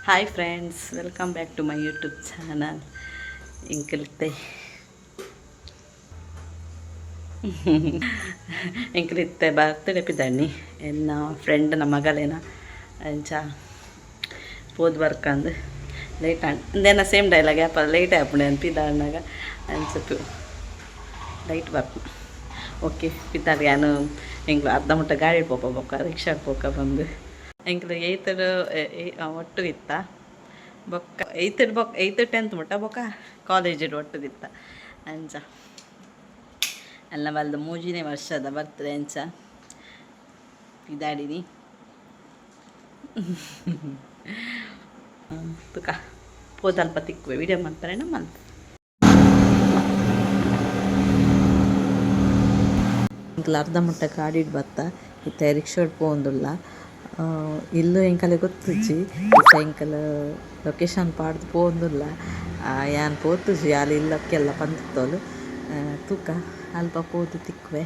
Hi friends, welcome back to my YouTube channel. ಎಂಕಲಿತ್ತೆ ಎಂಕಲಿತ್ತೆ birthday ಪಿದಣ್ಣಿ ಎನ್ನ ಫ್ರೆಂಡ್ನ ಮಗಲೇನ. ಅಂಚ ಪೋದು ಬರ್ಕಂದು ಲೇಟ್ ಆಂಡ್. ಇಂದೆನ same dialogue ಯಾಪ late ಆಪುಂಡು ಅಂತ ಪಿದಾಡ್ನಾಗ. ಅಂಚ ಲೈಟ್ ಬರ್ಪು. ಓಕೆ, ಪಿದಾಡ್ ಯಾನು ಎಂಕ್ಲು ಅರ್ಧ ಮುಟ್ಟ ಗಾಡಿ ಪೋಪ, ಬೊಕ್ಕ ರಿಕ್ಷಾ ಪೋಕ ಬಂದು. ಎಂಕ್ಲು ಏಯ್ತ್ ಒಟ್ಟುಗಿತ್ತ, ಬೊಕ್ಕ ಏಯ್ತ್, ಬೊಕ್ಕ ಏಯ್ತ್ ಟೆಂತ್ ಮುಟ್ಟ, ಬೊಕ್ಕ ಕಾಲೇಜ್ ಒಟ್ಟುಗಿತ್ತ. ಅಂಚ ಅಲ್ಲ ಬಲ್ದ ಮೂಜಿನೇ ವರ್ಷದ ಬರ್ತದೆ. ಅಂಚ ಪಿದಾಡಿನಿ. ತುಕ ಪೋದಲ್ಪ ತಿಕ್ಕುವೆ, ವಿಡಿಯೋ ಮಾಡ್ತಾರೆ ಮಲ್ತ. ಎಂಕ್ಲ ಅರ್ಧ ಮುಟ್ಟ ಗಾಡಿಡ್ ಬತ್ತ, ಇತ್ತೆ ರಿಕ್ಷಾಡ್ ಪೋವೊಂದುಲ್ಲ. ಇಲ್ಲು ಎಂಕಲೆ ಗೊತ್ತುಜ್ಜಿ. ಇತ್ತೆ ಎಂಕಲ್ ಲೊಕೇಶನ್ ಪಾಡ್ದು ಪೋವೊಂದುಲ್ಲ. ಯಾನ್ ಪೋತುಜಿ, ಆಲ್ ಇಲ್ಲಕ್ಕೆಲ್ಲ ಪಂದಿತ್ತೋಲು. ತೂಕ, ಅಲ್ಪ ಪೋದು ತಿಕ್ಕುವೆ.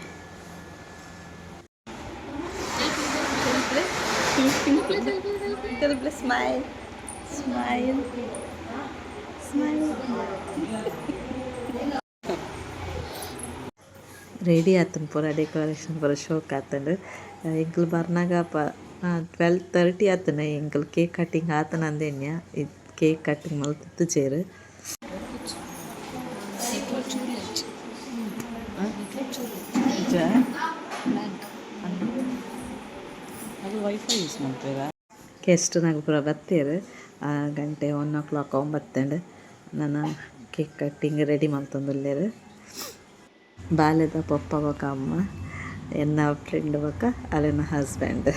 Smile, smile, smile. Ready ಆತನ್ ಪೂರ, ಡೆಕೋರೇಷನ್ ಪೂರ ಶೋಕ್ ಆತಂಡ್. ಎಂಕ್ಲು ಬರ್ನಾಗ ಪ 12:30 ಆತನ. ಎಂಕಲ್ ಕೇಕ್ ಕಟ್ಟಿಂಗ್ ಆತನ ಅಂದೆನ್ಯ. Cake cutting ಮಲ್ತಿತ್ತುಜೆರ್. ನಿಜ? ಅದು ವೈಫೈ ಯೂಸ್ ಮಾಡ್ತೀರಾ? ಗೆಸ್ಟ್ ನಾಗ ಪೂರ ಬತ್ತೆರ್. ಗಂಟೆ 1 ಓ ಕ್ಲಾಕ್ ಒಂಬತ್ತಂಡ್. ನನ ಕೇಕ್ ಕಟ್ಟಿಂಗ್ ರೆಡಿ ಮಲ್ತೊಂದುಲ್ಲೆರ್. ಬಾಲೆದ ಪೊಪ್ಪ ಬೊಕ ಅಮ್ಮ, ಎನ್ನ ಫ್ರೆಂಡ್ ಬೊಕ ಅಲೆನ ಹಸ್ಬೆಂಡ್.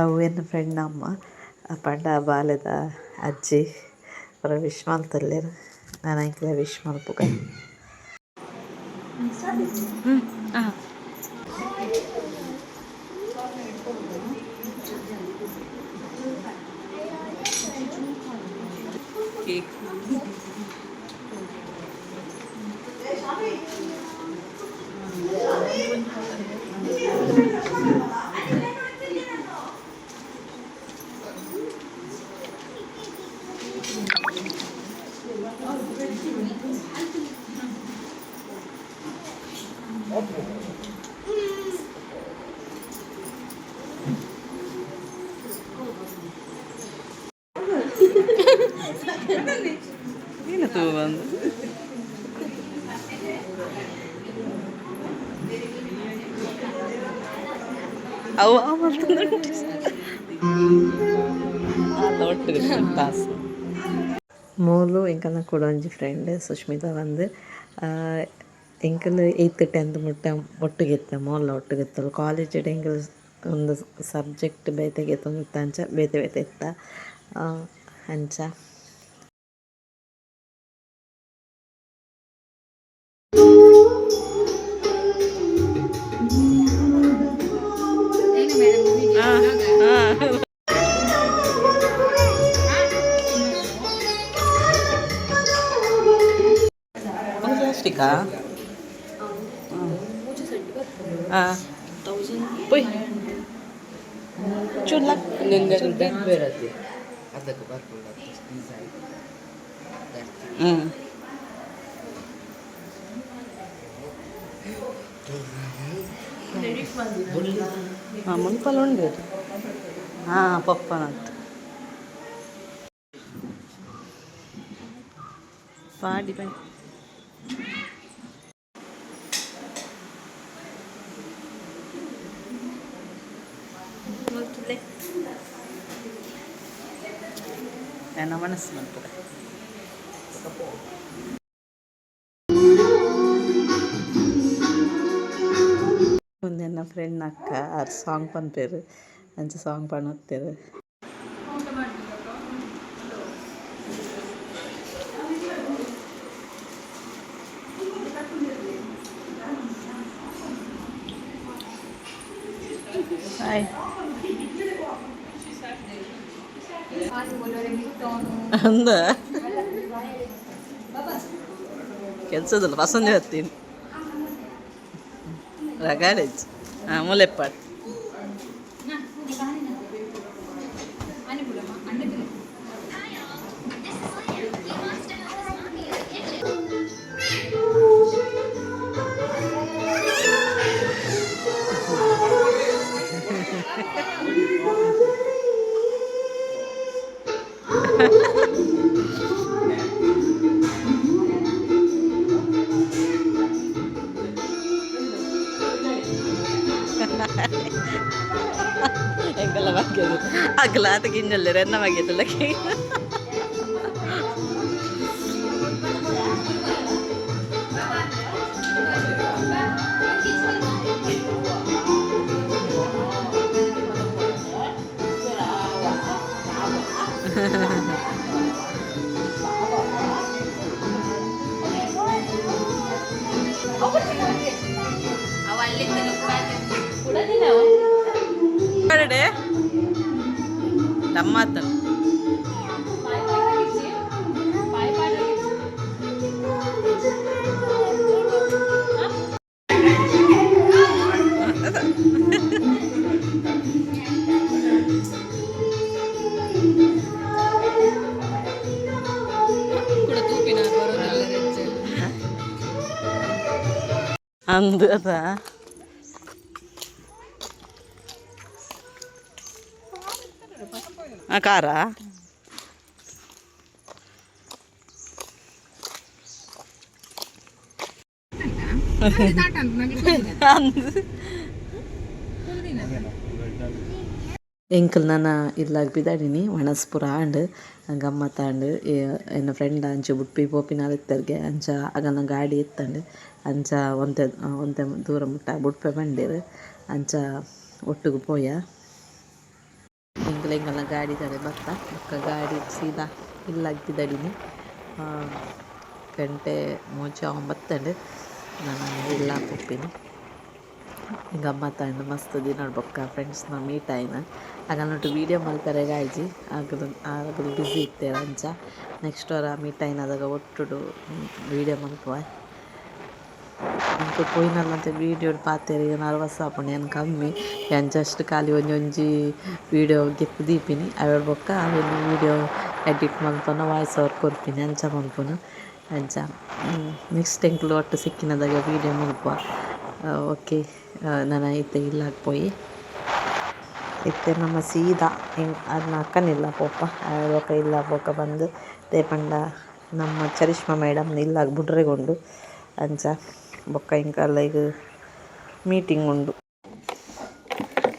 ಅವು ಎನ್ನ ಫ್ರೆಂಡ್ ಅಮ್ಮ ಪಂಡ ಬಾಲೆದ ಅಜ್ಜಿ ಪೂರ ವಿಶ್ ಮಲ್ತಲ್ಲೆರ್. ನನ ಎಂಕ್ಲ ವಿಶ್ ಮಲ್ಪುಗ. ಹಾಂ. ಕೇಕ್. ಏನು ತಗೋಬಂದು ಅವು ಒಟ್ಟು ತಾಸು. ಮೂಲು ಎಂಕಲ್ನ ಕೂಡ ಒಂಜಿ ಫ್ರೆಂಡ್ ಸುಷ್ಮಿತಾ ಬಂದು. ಎಂಕಲ್ ಏಯ್ತ್ ಟೆಂತ್ ಮುಟ್ಟ ಒಟ್ಟುಗಿತ್ತ, ಮೋಲ್ಲ ಒಟ್ಟುಗಿತ್ತಲು. ಕಾಲೇಜ್ ಎಂಕಲ್ ಒಂದು ಸಬ್ಜೆಕ್ಟ್ ಬೇತೆಗೆ ಅಂಚ ಬೇತೆ ಬೇತೆ ಇತ್ತ ಅಂಚ. ಲಿಪ್ಸ್ಟಿಕ್ಕಾ? ಹಾಂ, ಪೊಯ್ ಚೂರು. ಅದಕ್ಕೆ ಬರ್ಪುಂಡು ಡಿಸೈನ್. ಹ್ಞೂ ಹಾಂ, ಮುನ್ಪಲ್ ಉಂಡು. ಹಾಂ, ಪಪ್ಪನತ್ತು ಪಾಡಿ ಬನ್ನಿ. ನನ್ನ ಮನಸ್ಸು ಮಾಡ್ತಾರೆ. ಒಂದು ನನ್ನ ಫ್ರೆಂಡ್ ಅಕ್ಕ, ಆರು ಸಾಂಗ್ ಪನ್ಪೇರು, ಅಂಚ ಸಾಂಗ್ ಪಣೊತ್ತೇರು. ಹಾಯ್. ಅಂದ ಕೆಲಸದಲ್ಲ ಪಸಂದ್ ಹೇಳ್ತೀನಿ ರಗಾಲೇಜ್. ಹಾಂ, ಮುಲೆಪ್ಪಾಡು. ಎಂಕಲ್ಲ ಬಗ್ಗೆ ಅಗಲ ಆತ ಗಿಂಜಲ್ಲೆ ಎನ್ನ ಬಗ್ಗೆ. ನಮ್ಮಾತನು. ಅಂದು ಅದ. ಆ ಕಾರ. ಅಂದು ಎಂಕಲ್ ನನ ಇಲ್ಲಾಗ ಪಿದಾಡಿನಿ. ಒಣಸ್ ಪೂರ ಆಂಡ್, ಗಮ್ಮತ್ ಆಂಡ್. ಎನ್ನ ಫ್ರೆಂಡ್ ಅಂಚ ಬುಟ್ಪಿ ಪೋಪಿನಾಲ್ ಇತ್ತರ್ಗೆ. ಅಂಚ ಅಗಲ್ನ ಗಾಡಿ ಇತ್ತಂಡ್. ಅಂಚ ಒಂತೆ ಒಂತೆ ದೂರ ಮುಟ್ಟ ಬುಡ್ಪೆ ಬಂಡೇರು. ಅಂಚ ಒಟ್ಟುಗು ಪೋಯ. ಎಂಕಲ್ ಎಂಕಲ್ನ ಗಾಡಿ ತಡೆ ಬತ್ತ ಬೊಕ್ಕ ಗಾಡಿ ಸೀದಾ ಇಲ್ಲಾಗ್ ಪಿದಡಿನಿ. ಗಂಟೆ ಮೂಜಿ ಒಂಬತ್ತಂಡ್. ನನ ಇಲ್ಲ ಪೋಪಿನಿ. ಗಮ್ಮತ್ ಆಂಡ್. ಮಸ್ತ್ ದಿನಡ್ ಬೊಕ್ಕ ಫ್ರೆಂಡ್ಸ್ನ ಮೀಟ್ ಆಯ್ನ. ಅಗಲ್ನೊಟ್ಟು ವೀಡಿಯೋ ಮಲ್ಪೆರೆಗ್ ಆಯ್ಜಿ. ಅಗಲು ಅಗಲು ಬಿಸಿ ಇತ್ತೆರ್. ಅಂಚ ನೆಕ್ಸ್ಟ್ ವಾರ ಮೀಟ್ ಆಯ್ನದಾಗ ಒಟ್ಟುಡು ವೀಡಿಯೋ ಮಲ್ಪುವ. ಎಂಕ್ ಪೋಯಿನಲ್ಲಂಚ ವೀಡಿಯೋಡ್ ಪಾತೆರ್ಗೆ ನರ್ವಸ್ ಆಪುಂಡು. ಯಾನ್ ಕಮ್ಮಿ, ಯಾನ್ ಜಸ್ಟ್ ಖಾಲಿ ಒಂಜಿ ಒಂಜಿ ವೀಡಿಯೋ ಗೆತ್ತ್ ದೀಪಿನಿ. ಅವೆಡ್ ಬೊಕ್ಕ ಅವೆನ್ ವೀಡಿಯೋ ಎಡಿಟ್ ಮಲ್ಪುನ, ವಾಯ್ಸ್ ಓವರ್ ಕೊರ್ಪಿನಿ, ಅಂಚ ಮಲ್ಪುನು. ಅಂಚ ನೆಕ್ಸ್ಟ್ ಎಂಕ್ಲು ಒಟ್ಟು ಸಿಕ್ಕಿನದಾಗ ವೀಡಿಯೋ ಮಲ್ಪುವ. ಓಕೆ, ನನ ಇತ್ತೆ ಇಲ್ಲಾಗ್ ಪೋಯಿ. ಇತ್ತೆ ನಮ ಸೀದಾ ಅರ್ನ ಅಕ್ಕನಿಲ್ಲ ಪೋಪ. ಬೊಕ ಇಲ್ಲ ಬೊಕ ಬಂದು ದಾಯೆ ಪಂಡ ನಮ್ಮ ಚರಿಷ್ಮಾ ಮೇಡಮ್ ಇಲ್ಲಾಗ್ ಬುಡ್ರೆಗ್ ಉಂಡು. ಅಂಚ ಬೊಕ್ಕ ಎಂಕಲೆಗ್ ಮೀಟಿಂಗ್ ಉಂಡು.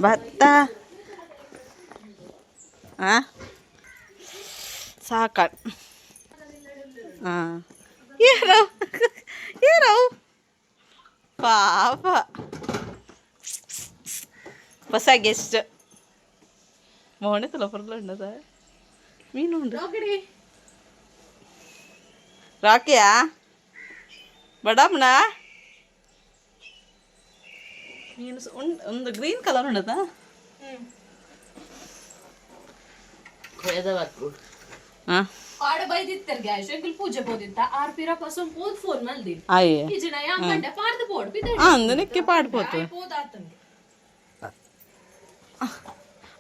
ಬತ್ತ ಆ ಸಾಕ. ಹಾಂ, ಏರೋ ಏರೋ ಪಾಪ, ಹೊಸ ಗೆಸ್ಟ್. ಮೋಣೆ ತಲ ಪೊರ್ಲು ಉಂಡದ ಮೀನು ಉಂಡು. ರಾಕಿಯಾ ಬಡಮ್ನ ಮೀನು ಉಂಡು. ಒಂದು ಗ್ರೀನ್ ಕಲರ್ ಉಂಡದ. ಹಾಂ. ಆಡ ಬೈದಿತ್ತಾರೆ ಗ್ಯಾಸ್ ಎಂಕುಲು ಪೂಜೆ ಪೋದಿತ್ತ ಆರ್ ಪಿರ ಪಸಂ ಪೋದ್ ಫೋನ್ ಮಲ್ದಿನ್ ಆಯೆ ಇಜಿನ ಯಾನ್ ಪಂಡೆ ಪಾರ್ದು ಪೋಡ್ ಪಿದಡಿ ಅಂದು ನಿಕ್ಕೆ ಪಾಡ್ಪೋತು ಪೋದಾತಂಗೆ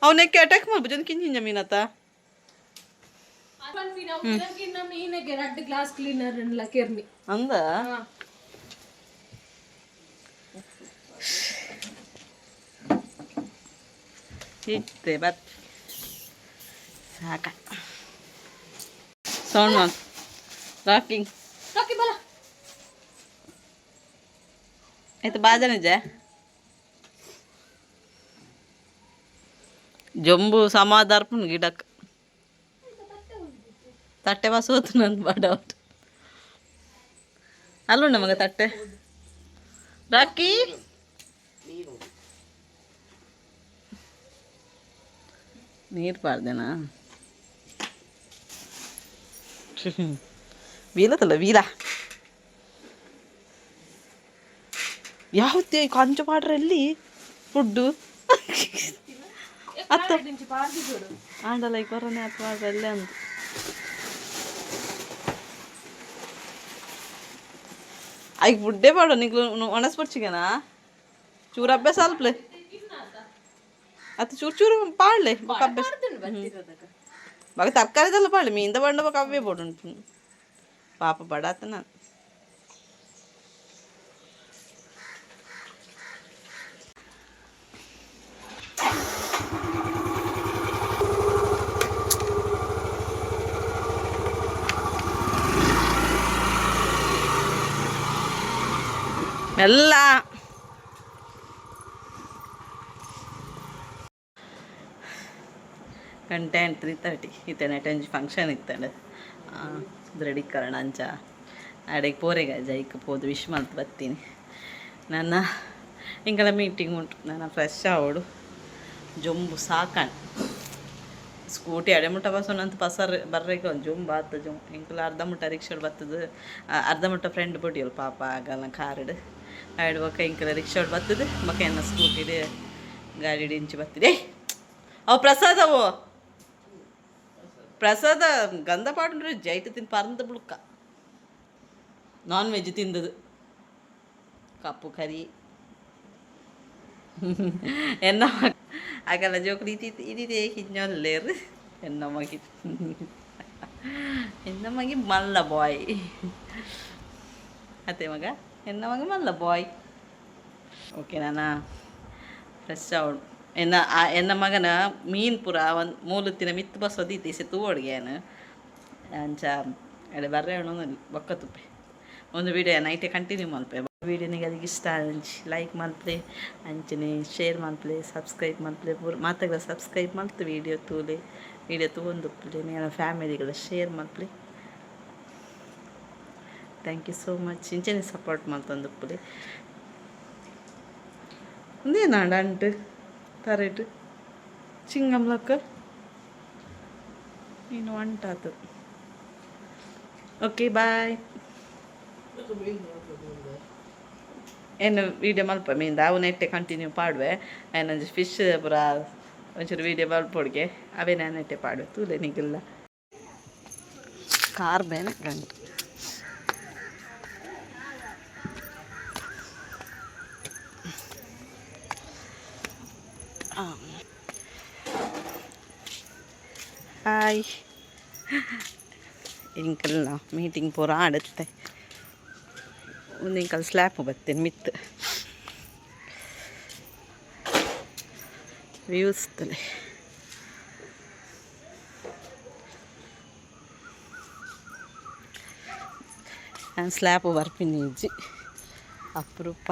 ಅವನಕ್ಕೆ ಅಟ್ಯಾಕ್ ಮಾಡ್ಬೋದು ಕಿಂಚಿನ ಮೀನತ್ತ ಪನ್ಪಿನ ಕಿನ್ನ ಮೀನಗೆ ರಡ್ಡ್ ಗ್ಲಾಸ್ ಕ್ಲೀನರ್ ಎಲ್ಲ ಕೆರ್ನಿ ಅಂದ ಇತ್ತೆ ಬತ್ ಸಾಕ ಸೌಂಡ್ ಮಾಡ್ ರಾಕಿಂಗ್ ರಾಕಿ ಬಲ ಆಯ್ತು ಬಾಜನ ಜ ಜೊಂಬು ಸಮಾಧಾರ್ಪುನ್ ಗಿಡಕ್ ತಟ್ಟೆ ಬಸೋತು ನಂದು ಬಡವಟ್ ಅಲ್ಲುಂಡ ಮಗ ತಟ್ಟೆ ರಾಕಿ ನೀರು ಪಾಡ್ದೇನಾ ವೀಲತ್ತಲ್ಲ ವೀಲ ಯಾವತ್ತೇ ಕಂಚು ಪಾಡ್ರಲ್ಲಿ ಫುಡ್ಡು ಅತ್ತ ಆಂಡಲ ಈ ಕೊರೋನೆ ಅಥವಾ ಅಲ್ಲೇ ಅಂದು ಐಕ್ ಫುಡ್ಡೇ ಪಾಡು ನಿಕ್ಲು ಒಣಸ್ಪರ್ಚಿಗೆನಾ ಚೂರು ಅಭ್ಯಾಸ ಅಲ್ಪ್ಲೆ ಅತ್ತ ಚೂರು ಚೂರು ಪಾಡ್ಲೆ ಬೊಕ ಅಭ್ಯಾಸ ಬೊಕ ತರಕಾರಿದೆಲ್ಲ ಪಾಡ್ಲೆ ಮೀನ್ದ ಬಣ್ಣ ಬೊಕ ಅವೇ ಬೋಡು ಪಾಪ ಬಡಾತ ನಾನು ಎಲ್ಲ ಗಂಟೆ 3:30 ಇತ್ತೆ ನೈಟ್ ಒಂಜಿ ಫಂಕ್ಷನ್ ಇತ್ತಂಡ್ ದೃಢೀಕರಣ ಅಂಚ ಅಡೆಗೆ ಪೋರೆಗ ಜೈಕ್ ಪೋದು ವಿಶ್ ಮಲ್ತ್ ಬತ್ತೀನಿ ನನ್ನ ಇಂಕಲ ಮೀಟಿಂಗ್ ಉಂಟು ನಾನು ಫ್ರೆಶ್ ಆವಡು ಜೊಂಬು ಸಾಕಣ್ ಸ್ಕೂಟಿ ಅಡೆ ಮುಟ್ಟ ಬಸ್ಸೋನಂತ ಪಸರ್ ಬರ್ರೆಗೆ ಒಂದು ಜೊಂಬು ಆತ ಜೊಂಬು ಇಂಕುಲ ಅರ್ಧ ಮುಟ್ಟ ರಿಕ್ಷಾಡ್ ಬತ್ತದ ಅರ್ಧ ಮುಟ್ಟ ಫ್ರೆಂಡ್ ಬೊಡಿಯಲ್ ಪಾಪ ಆಗಲ್ಲ ಕಾರಡ್ ಆಯ್ಡ್ ಬೊಕ ಇಂಕಲ ರಿಕ್ಷಾಡ್ ಬತ್ತದ ಬೊಕ ಎನ್ನ ಸ್ಕೂಟಿಡ್ ಗಾಡಿ ಇಂಚಿ ಬತ್ತಿದೆ ಅವು ಪ್ರಸಾದ ಅವು ಪ್ರಸಾದ ಗಂಧ ಪಾಡುಂಡ್ರೆ ಜೈಟ್ ತಿನ್ ಪರಂದ ಬುಳುಕ ನಾನ್ ವೆಜ್ ತಿಂದದು ಕಪ್ಪು ಕರಿ ಎನ್ನ ಆಗಲ್ಲ ಜೋಕ್ಲು ಇತಿ ಇದಿದೆ ಕಿഞ്ഞೊಲ್ಲೇರು ಎನ್ನ ಮಗಿ ಎನ್ನ ಮಗಿ ಮಲ್ಲ ಬಾಯ್ ಅತ್ತೆ ಮಗ ಎನ್ನ ಮಗ ಮಲ್ಲ ಬಾಯ್ ಓಕೆ ನಾನಾ ಫ್ರೆಶ್ ಅವಳು ಎನ್ನ ಎನ್ನ ಮಗನ ಮೀನ್ ಪೂರ ಒಂದು ಮೂಲತ್ತಿನ ಮಿತ್ತು ಬಸೋದಿತ್ತು ಇಸೆ ತೂವೊಡ್ಗೆ ಏನು ಅಂಚ ಅಡೆ ಬರ್ರೆ ಬೊಕ್ಕ ತುಪ್ಪೆ ಒಂದು ವೀಡಿಯೋ ನೈಟೇ ಕಂಟಿನ್ಯೂ ಮಲ್ಪೆ ವೀಡಿಯೋ ನಿಗೆ ಅದಕ್ಕೆ ಇಷ್ಟ ಅಂಚಿ ಲೈಕ್ ಮಲ್ಪಲೆ ಅಂಚನೆ ಶೇರ್ ಮಲ್ಪಲೆ ಸಬ್ಸ್ಕ್ರೈಬ್ ಮಲ್ಪಲೆ ಪೂರ ಮಾತಾಗ ಸಬ್ಸ್ಕ್ರೈಬ್ ಮಲ್ತು ವೀಡಿಯೋ ತೂಲೆ ವೀಡಿಯೋ ತೂವೊಂದುಪ್ಪಲೆ ನಿಮ್ಮ ಫ್ಯಾಮಿಲಿಗಳ ಶೇರ್ ಮಲ್ಪಲೆ. Thank you so much. ಇಂಚನೆ ಸಪೋರ್ಟ್ ಮಲ್ತೊಂದುಪ್ಪುಲೆ. ಉಂದೇನಾಂಡ ಅಂಟು ತರೆಟ್ ಚಿಂಗಮ್ಲಕ್ಕ ನೀನು ಅಂಟಾತು. Okay bye. ಏನು ವೀಡಿಯೋ ಮಲ್ಪ ಮೀಂದ ಅವು ನೆಟ್ಟೆ ಕಂಟಿನ್ಯೂ ಪಾಡುವೆ. ಒಂಜಿ ಫಿಶ್ ಪೂರ ಒಂಚೂರು ವೀಡಿಯೋ ಮಲ್ಪೊಡ್ಗೆ ಅವೇ ನಾನು ನೆಟ್ಟೆ ಪಾಡುವೆ. ತೂಲೆ ನಿಗಿಲ್ಲ ಕಾರ್ ಬೇನೆ ಗಂಟು. ಹಾಯ್ ಎಂಕಲ್ನ ಮೀಟಿಂಗ್ ಪೂರ ಆಡುತ್ತೆ ಒಂದು ಎಂಕಲ್ ಸ್ಲ್ಯಾಪ್ ಬತ್ತೇನೆ ಮಿತ್ತು ವ್ಯೂಸ್ ತಲೆ. ನಾನು ಸ್ಲ್ಯಾಪ್ ಬರ್ಪಿನಿ ಇಜ್ಜಿ ಅಪರೂಪ.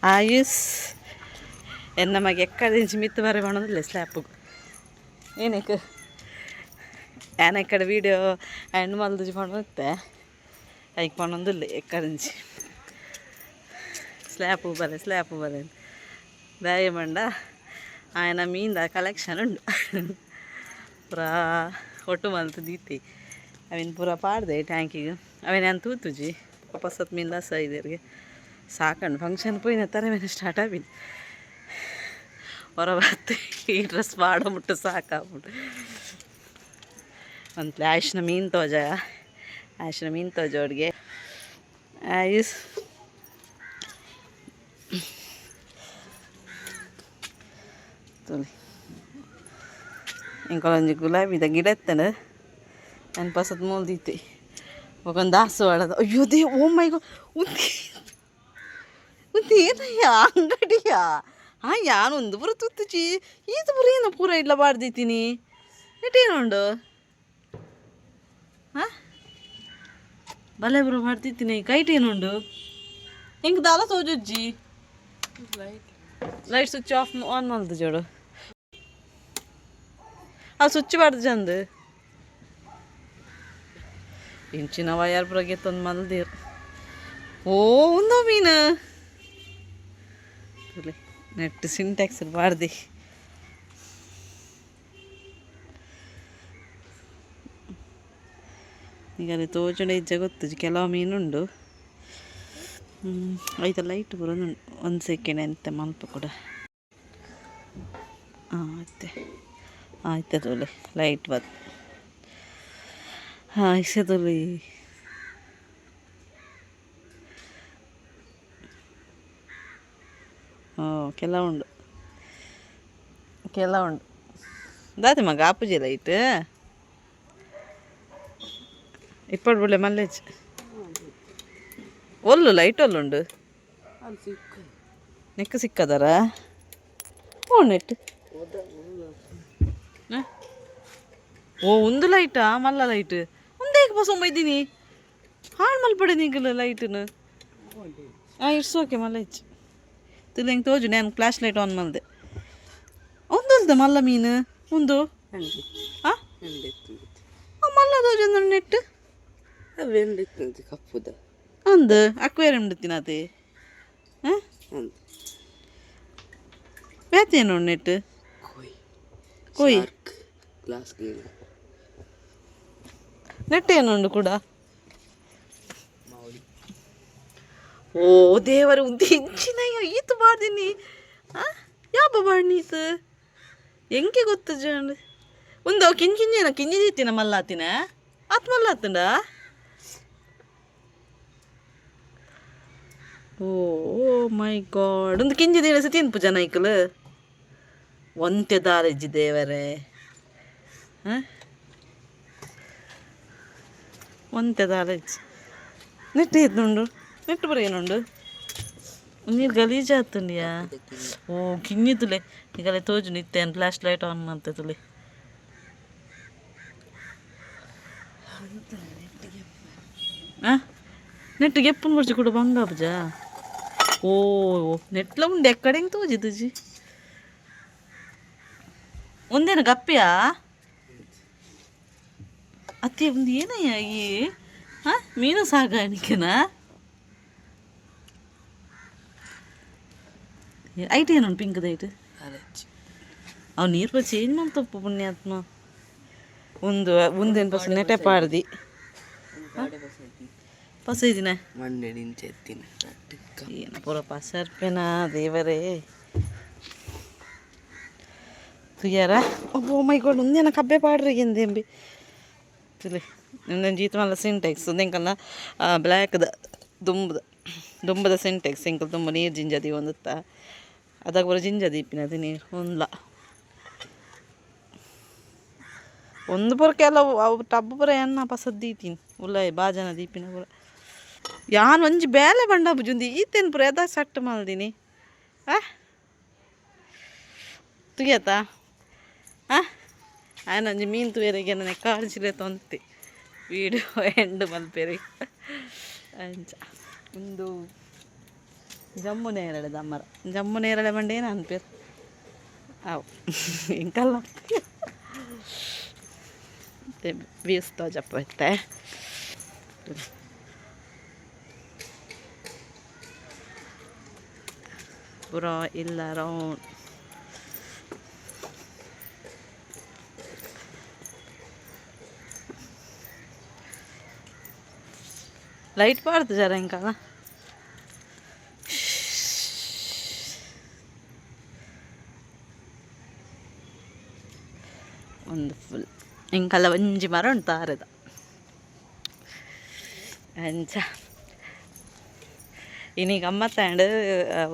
ಆಯುಸ್ ಎನ್ನ ಮಗೆ ಎಕ್ಕದಿಂಚಿ ಮಿತ್ತು ಬರೆ ಪಣೊಂದಿಲ್ಲ ಸ್ಲ್ಯಾಪುಗು ಏನಕ್ಕೆ ಯಾನ್ ಎಕ್ಕಡೆ ವೀಡಿಯೋ ಎಂಡ್ ಮಲ್ದುಜಿ ಪಣೊಂದಿತ್ತೆ ಐಕ್ ಪಣೊಂದಿಲ್ಲ ಎಕ್ಕದಿಂಚಿ ಸ್ಲ್ಯಾಪು ಬಲೆ ಸ್ಲ್ಯಾಪು ಬಲೆ ದಾಯ ಪಂಡ ಆಯನ ಮೀನ್ದ ಕಲೆಕ್ಷನ್ ಉಂಡು ಪೂರಾ ಒಟ್ಟು ಮಲ್ತ್ ದೀತೆ ಅವಿನ ಪೂರ ಪಾಡ್ದೆ ಟ್ಯಾಂಕಿಗೆ ಅವೇನು ಯಾನ್ ತೂತುಜಿ ವಾಪಸ್ ಮೀನ್ ಲಾಸ ಇದೆರ್ಗೆ. ಸಾಕಂಡು ಫಂಕ್ಷನ್ ಪೋಯಿನ ತರೆ ಮೇಲೆ ಸ್ಟಾರ್ಟ್ ಆಪಿನಿ ಹೊರ ಬತ್ತು ಈ ಡ್ರೆಸ್ ಪಾಡ ಮುಟ್ಟು ಸಾಕಾಗ್ಬಿಟ್ಟು. ಒಂದು ಆಯ್ಶನ ಮೀನು ತೋಜ, ಆಯ್ಶನ ಮೀನು ತೋಜ ಅಡುಗೆ ಆಯುಸ್. ತೂಲೆ ಎಂಕೊಲೊಂಜಿ ಗುಲಾಬಿದ ಗಿಡ ಇತ್ತಂಡು ನಾನು ಪಸತ್ ಮೂಲು ದೀತೆ ಬೊಕೊಂದು ದಾಸವಾಳದ. ಅಯ್ಯೋ they, oh ಮೈ ಗಾಡ್, ಉಂದು ಉಂದು ಏನಯ್ಯ ಅಂಗಡಿಯಾ? ಹಾಂ, ಯಾನ್ ಒಂದು ಪೂರ ತುತ್ತುಚಿ ಈತ ಪೂರ ಏನ ಪೂರ ಇಡ್ಲ ಬಾರ್ದಿತ್ತೀನಿ. ಎಟೇನುಂಡು? ಹಾಂ, ಬಲೆ ಪೂರ ಮಾಡ್ತಿತ್ತೀನಿ. ಕೈಟ್ ಏನುಂಡು? ಎಂಕ್ ದಾಲ ತೋಜುಜ್ಜಿ. ಲೈಟ್ ಸ್ವಿಚ್ ಆಫ್ ಆನ್ ಮಲ್ದು ಜೋಡು. ಆ ಸ್ವಿಚ್ ಬಾರ್ದು ಚಂದ. ಇಂಚಿನ ವಯರ್ ಪೂರ ಗೆತ್ತೊಂದು ಮಲ್ದಿರ್. ಓ, ಉಂದು ಮೀನು ನೆಟ್ ಸಿಂಟ್ಯಾಕ್ಸ್ ಬಾರ್ದಿ. ಈಗ ಅಲ್ಲಿ ತೋಜುಂಡ ಇಜ್ಜ ಗೊತ್ತುಜಿ. ಕೆಲವು ಮೀನುಂಡು. ಐತ ಲೈಟ್ ಪೂರ ಒಂದು ಸೆಕೆಂಡ್ ಎಂತ ಮಲ್ಪ ಕೂಡ. ಹಾಂ, ಆಯ್ತೆ ಆಯ್ತು ತೋಲೆ ಲೈಟ್ ಬತ್. ಹಾಂ, ಇಸೆ ತೋಲೆ. ಓ, ಕೆಲವುಂಡು ಕೆಲವುಂಡು. ದಾತಿ ಮಗ ಆಪುಜಿ ಲೈಟ್ ಇಪ್ಪಡು ಬುಳ್ಳೆ ಮಲ್ಲೇಜ್ ಒಲ್ಲು ಲೈಟ್ ಒಲ್ಲುಂಡು. ನೆಕ್ ಸಿಕ್ಕದರ ಓ ನೆಟ್. ಓ, ಒಂದು ಲೈಟಾ ಮಲ್ಲ ಲೈಟ್ ಒಂದೇಕ್ ಬಸೊಂಬ ಇದ್ದೀನಿ ಹಾಳು ಮಲ್ಪಡೆ ನಿಂಕಲ್ ಲೈಟ್ನು. ಹಾಂ, it's okay. ಮಲ್ಲ ಹೆಚ್ಚು ತಿರ್ಗ ಹೆಂಗೆ ತೋಜು. ನಾನು ಫ್ಲ್ಯಾಶ್ ಲೈಟ್ ಆನ್ ಮಲ್ದೆ. ಒಂದೊಂದು ಮಲ್ಲ ಮೀನು ಒಂದು. ಹಾಂ, ಮಲ್ಲ ತೋಜೊಂದು ನೆಟ್. ಕಪ್ಪುದ ಅಂದು ಅಕ್ವೇರಿಯಂ ತಿನ್ನತೆ. ಹಾಂ, ಬೇತೇನು ನೆಟ್? ಕೊಯ್. ಕೊಯ್. ಗ್ಲಾಸ್. ನೆಟ್ ಏನುಂಡು ಕೂಡ? ಓ ದೇವರ, ಉಂದು ಇಂಚಿನ ಈತು ಬಾರ್ದಿನಿ. ಹಾಂ, ಯಾಪ ಬಾಡ್ನೀತು ಎಂಕೆ ಗೊತ್ತು ಜಂಡ್. ಒಂದು ಕಿಂಚಿಂಜೇನ ಕಿಂಜಿ ದೀತಿನ ಮಲ್ಲಾತಿನ ಆತ್ ಮಲ್ಲಾತುಂಡ. ಓ ಮೈ ಗಾಡ್, ಒಂದು ಕಿಂಜಿ ದಿನಸ ತಿನ್ಪು ಜನ ಐಕಲ್ ಒಂತೆ ದಾರೆಜ್ಜಿ ದೇವರೇ. ಹಾಂ, ಒಂತೆ ದಾರೆಜ್ಜಿ. ನೆಟ್ ಏತುಂಡು? ನೆಟ್ ಪೂರ ಏನುಂಡು? ನೀರು ಗಲೀಜಾತುಂಡಿಯಾ? ಓ, ಕಿನ್ನಿ ತುಲೆ ನಿಗಲೆ ತೋಜು ನಿತ್ತೆ ಫ್ಲಾಶ್ ಲೈಟ್ ಆನ್ ಮಾಡ್ತೆ ತುಲೆ. ಹಾಂ, ನೆಟ್ ಗೆಪ್ಪುನ್ ಬಡ್ಚಿ ಕೂಡ ಬಂಗಾಪುಜ. ಓ, ನೆಟ್ಲ ಉಂಡು ಎಕ್ಕಡೆ ಹೆಂಗೆ ತೋಜಿದುಜಿ. ಒಂದೇನು ಗಪ್ಪಿಯಾ ಅತ್ತೆ? ಒಂದು ಏನಯ್ಯ ಈ? ಹಾಂ, ಮೀನು ಸಾಗಾಣಿಕೆನಾ? ಐಟ್ ಏನುಂಟು ಪಿಂಕ್ದ ಐಟ್? ಅವು ನೀರು ಚೇಂಜ್ ಮಾಡ್ತಪ್ಪ ಪುಣ್ಯಾತ್ಮ. ಒಂದು ಒಂದೇನು ಪಸ ನೆಟೆ ಪಾಡ್ದಿ ಪಸ ಇದಿನ. ಮಣ್ಣೆ ನಿಂಚೆತ್ತಿನ. ಏನು ಪೂರ ಪಸರ್ಪೆನಾ ದೇವರೇ. ತುಯ್ಯಾರ? ಓ ಮೈ ಗಾಡ್, ಒಂದೇನ ಕಬ್ಬೆ ಪಾಡ್ರಿ ಎಂದೆಂಬಿ ತುಲೆ. ನಿಂದೊಂದು ಜೀತ ಮಲ್ಲ ಸಿಂಟೆಕ್ಸ್ ಎಂಕಲ್ನ ಬ್ಲ್ಯಾಕ್ದ ದುಂಬುದ ದುಂಬದ ಸಿಂಟೆಕ್ಸ್. ಎಂಕಲ್ ತುಂಬ ನೀರು ಜಿಂಜದಿ ಒಂದುತ್ತ ಅದಾಗ ಪೂರ ಜಿಂಜ ದೀಪಿನ ಅದು ನೀರು ಒಂದ್ಲ ಒಂದು ಪೂರ ಕೆಲವು ಅವು ಟಬ್ ಪೂರ ಎನ್ನ ಪಸದ್ ದೀತೀನಿ ಉಲ್ಲೈ ಬಾಜನ ದೀಪಿನ ಪೂರ. ಯಾನ್ ಒಂಜಿ ಬೇಲೆ ಬಂಡ ಬುಜುಂದಿ ಈತೇನು ಪೂರ ಎದ ಸಟ್ ಮಲ್ದಿನಿ. ಆ ತುಗಿಯತ್ತ? ಆ ಆಯ್ನ ಒಂಜಿ ಮೀನು ತುಯರಿಗೆ ನನ್ನ ಕಾಡ್ಜಿಲೆ ತೊಂತಿ ವೀಡಿಯೋ ಎಂಡ್ ಮಲ್ಪೆರಿ. ಅಂಚ ಒಂದು ಜಮ್ಮು ನೇರಳೆ ದಮ್ಮರ ಜಮ್ಮು ನೇರಳೆ ಬಂಡೆ ಏನು ಅನ್ಪೇರು ಅವು ಎಂಕಲ್ಲ ವ್ಯೂಸ್ ತೋಜಪ್ಪ ಇತ್ತೆ. ಪೂರ ಇಲ್ಲ ರೌಂಡ್ ಲೈಟ್ ಪಾಡ್ದು ಜರ ಎಂಕಲ್ಲ. ಒಂದು ಫುಲ್ ಎಂಕಲ್ಲ ಒಂಜಿ ಮರ ಉಂಟು ತಾರೆದ. ಅಂಚ ಇನಿ ಗಮ್ಮತ್ತಾಂಡ್.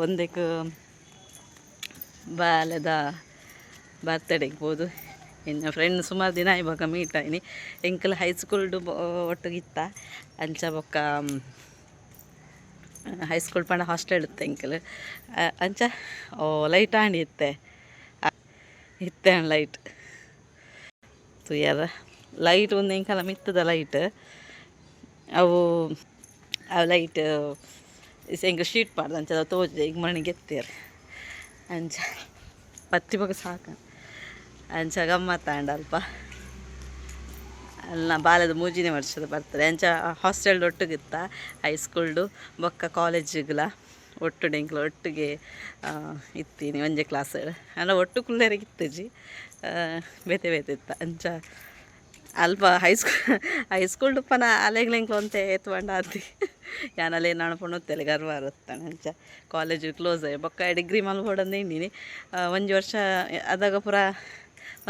ಒಂದೆಕ್ ಬಾಲೆದ ಬರ್ತಡೆಗೆ ಪೋದು ಎನ್ನ ಫ್ರೆಂಡ್ ಸುಮಾರು ದಿನ ಇವಾಗ ಮೀಟ್ ಆಯ್ನಿ. ಎಂಕಲ್ ಹೈಸ್ಕೂಲ್ಡು ಒಟ್ಟುಗಿತ್ತ. ಅಂಚ ಬೊಕ್ಕ ಹೈಸ್ಕೂಲ್ ಪಂಡ ಹಾಸ್ಟೆಲ್ ಇತ್ತು ಎಂಕಲ್. ಅಂಚ ಓ ಲೈಟ್ ಆಂಡ್ ಇತ್ತೆ ಇತ್ತೆ ಲೈಟ್ ತೂಯರ. ಲೈಟ್ ಒಂದು ಎಂಕಲ ಮಿತ್ತದ ಲೈಟ್. ಅವು ಅವು ಲೈಟ್ ಎಂಕ್ ಶೀಟ್ ಪಾಡ್ದು ಅಂಚ ತೋಜುಜಿ. ಈಗ ಮಣಿಗೆ ಎತ್ತೇರು ಅಂಚ ಪತ್ತಿ ಬೊಕ ಸಾಕ. ಅಂಚ ಗಮ್ಮತ್ತಾಂಡ್ ಅಲ್ಪ. ಅಲ್ಲ ಬಾಲೆದ ಮೂಜಿನೇ ವರ್ಷದ ಬರ್ತಡೆ. ಅಂಚ ಹಾಸ್ಟೆಲ್ ಒಟ್ಟುಗಿತ್ತ ಹೈಸ್ಕೂಲ್ಡು ಬೊಕ್ಕ ಕಾಲೇಜಿಗ್ಲ ಒಟ್ಟು ಎಂಕ್ಲ ಒಟ್ಟಿಗೆ ಇತ್ತೀನಿ ಒಂಜೆ ಕ್ಲಾಸ್. ಅಂಡ ಒಟ್ಟು ಕುಲ್ಲೆರೆಗ್ ಇತ್ತುಜಿ, ಬೇತೆ ಬೇತೆ ಇತ್ತ. ಅಂಚ ಅಲ್ಪ ಹೈಸ್ಕೂಲ್ ಹೈಸ್ಕೂಲ್ಡು ಪನ ಅಲೆಗ್ಲ ಎಂಕ್ಲ ಒಂತೆ ಏತ್ ಪಂಡ ಆತಿ ಯಾನ್ ಅಲೆ ನಣಪುಂಡು ತೆಲೆ ಗರ್ವ ಇತ್ತಾನೆ. ಅಂಚ ಕಾಲೇಜು ಕ್ಲೋಸ್ ಆಯ್ ಬೊಕ್ಕ ಡಿಗ್ರಿ ಮಲ್ಪೊಡಂದು ಎಣ್ಣಿನಿ. ಒಂಜಿ ವರ್ಷ ಅದಾಗ ಪೂರ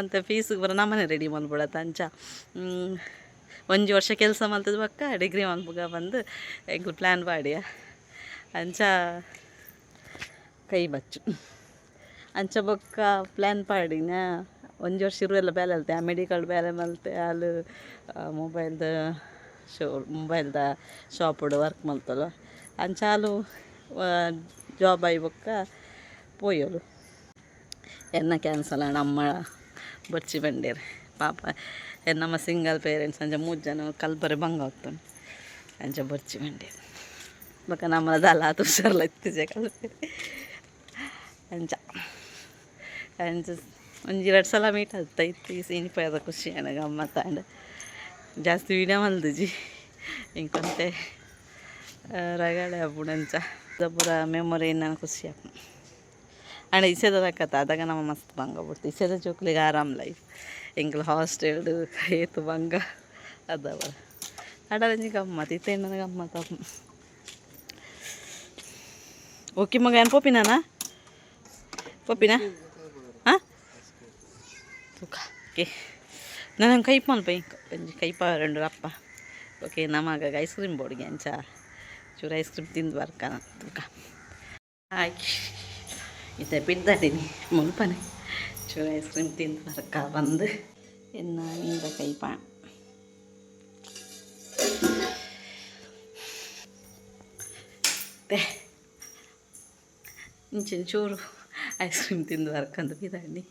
ಒಂತೆ ಫೀಸ್ಗೆ ಪೂರ ನಮ್ಮನೆ ರೆಡಿ ಮಲ್ಪೊಡತ್ತ. ಅಂಚ ಒಂಜಿ ವರ್ಷ ಕೆಲಸ ಮಲ್ತದ ಬೊಕ್ಕ ಡಿಗ್ರಿ ಮಲ್ಪುಗ ಬಂದು ಎಂಕ್ಲು ಪ್ಲ್ಯಾನ್ ಪಾಡಿಯ. ಅಂಚ ಕೈ ಬಚ್ಚು ಅಂಚ ಬೊಕ್ಕ ಪ್ಲ್ಯಾನ್ ಪಾಡಿನ. ಒಂಜಿ ವರ್ಷ ಇರುವೆಲ್ಲ ಬೇಲೆ ಅಲ್ತೆ ಆ ಮೆಡಿಕಲ್ ಬೇಲೆ ಮಲ್ತೆ. ಅಲ್ ಮೊಬೈಲ್ದ ಶೋ ಮೊಬೈಲ್ದ ಶಾಪುಡು ವರ್ಕ್ ಮಲ್ತೊಲು. ಅಂಚ ಅಲು ಜಾಬ್ ಆಯಿ ಬೊಕ್ಕ ಪೋಯೊಲು. ಎನ್ನ ಕ್ಯಾನ್ಸಲ್ ಆಂಡ್. ಅಮ್ಮ ಬೊರ್ಚಿ ಬಂಡೇರು ಪಾಪ. ಎನ್ನಮ್ಮ ಸಿಂಗಲ್ ಪೇರೆಂಟ್ಸ್. ಅಂಚ ಮೂಜಿ ಜನ ಕಲ್ಪರೆ ಬಂಗ ಆತುಂಡು. ಅಂಚ ಬೊರ್ಚಿ ಬಂಡೇರು. ಬೊಕ್ಕ ನಮ್ಮ ದಾಲ ಆತ್ ಹುಷಾರ್ಲ ಇತ್ತಿಜೆ ಕಲ್ಪೆರೆ. ಅಂಚ ಅಂಚ ಒಂಜಿ ರಡ್ಡ್ ಸಲ ಮೀಟ್ ಆತ ಇತ್ತು. ಈ ಇನಿಪದ ಖುಷಿ ಆಂಡ್, ಗಮ್ಮತ್ತಾಂಡ್. ಜಾಸ್ತಿ ವೀಡಿಯೋ ಮಲ್ದಿಜಿ, ಇಂಕೊಂತೆ ರಗಳೆ ಆಪುಂಡು. ಅಂಚ ಪೂರ ಮೆಮೊರಿ ನಾನು ಖುಷಿ ಆಪುಂಡು. ಆಂಡ ಇಸೆದ ಕತೆ ಅದಾಗ ನಮ್ಮ ಮಸ್ತ್ ಬಂಗ ಬಿಡ್ತು. ಇಸೆದ ಜೋಕ್ಲಿಗೆ ಆರಾಮ್ ಲೈಫ್. ಎಂಕ್ಲ ಹಾಸ್ಟೆಲ್ಡ್ ಏತ್ ಬಂಗ ಅದವ. ಆಂಡ ಒಂಜಿ ಗಮ್ಮತ್ ಇತ್ತೆ ಎನ್ನನ ಗಮ್ಮತ್ ಆಪುಂಡು. ಓಕೆ ಮಗ, ಏನು ಪೋಪಿನಾನ ಪೋಪಿನ? ಹಾಂ, ತೂಕ. ಓಕೆ, ನಾನು ಕೈಪ್ ಮಲ್ಪ ಒಂಜಿ ಕೈಪ ರೆಂಡು ಅಪ್ಪ. ಓಕೆ, ನಮಗ ಐಸ್ ಕ್ರೀಮ್ ಬೋಡಿಗೆ. ಅಂಚ ಚೂರು ಐಸ್ ಕ್ರೀಮ್ ತಿಂದು ಬರ್ಕ ತೂಕ. ಹಾಕಿ ಇತ್ತೆ ಪಿದ್ದಡಿನಿ ಮುಲ್ಪನೆ. ಚೂರು ಐಸ್ ಕ್ರೀಮ್ ತಿಂದು ಬರ್ಕ ಬಂದು ಎನ್ನ ಮೀನ್ದ ಕೈಪ ಇಂಚಿನ ಚೂರು ಐಸ್ ಕ್ರೀಮ್ ತಿಂದು ಬರ್ಕಂದು ಪಿದಾಡಿ.